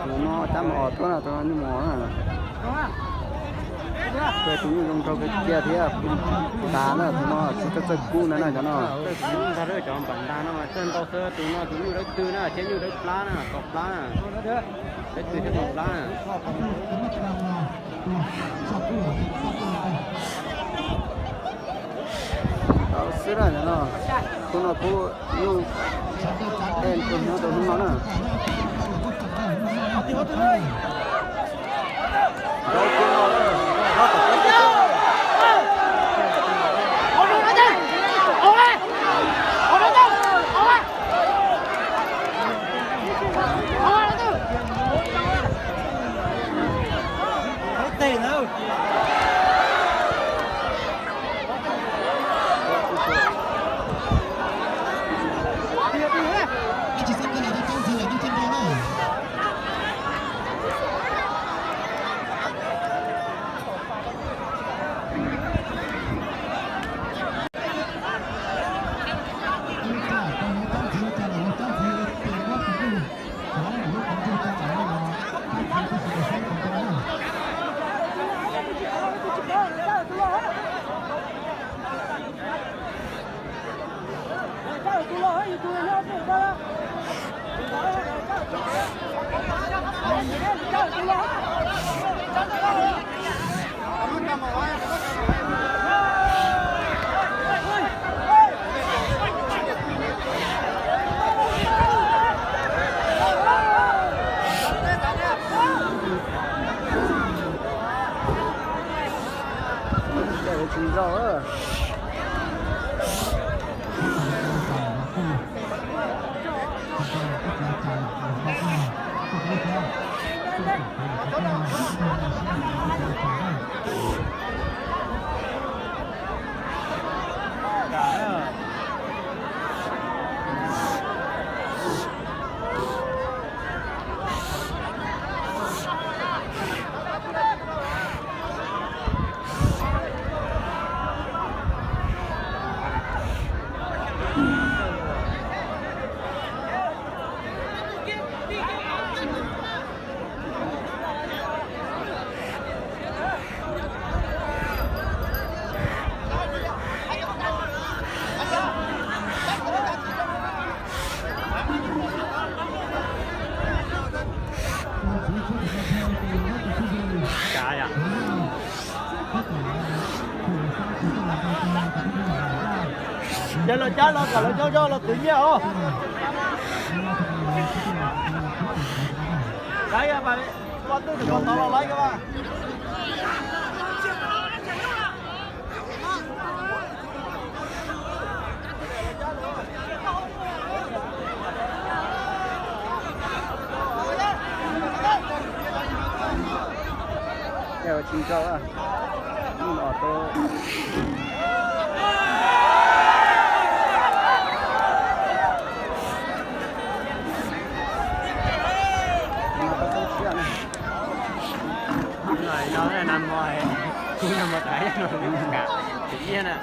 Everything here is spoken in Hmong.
Tus no cab mus os tuaj na, tus no nyuj mus os na. Tus nyuj zoo nraug kawg kiag thiab, tas na, tus no tsis tau txawj kub na na cov no. Txawj kub ntag, cov npam ntag no mas txawj ntau xwb, tus no tus nyuj dawb tw na thiab nyuj dawb plab na, tau plab na. Dawb tw thiab tau plab na. Tau xwb na, tus no kuv nyuj, tus hnub no na. Tsis nrau. Yog los cab los kom lawv zog zog los kwv nyiaj os. Laiv mas, ua twj tus ko tod los laiv ko mas. Tsis nrau, nyuj os tau. Kuv no mas tas no, kuv kam, kuv nyiaj na.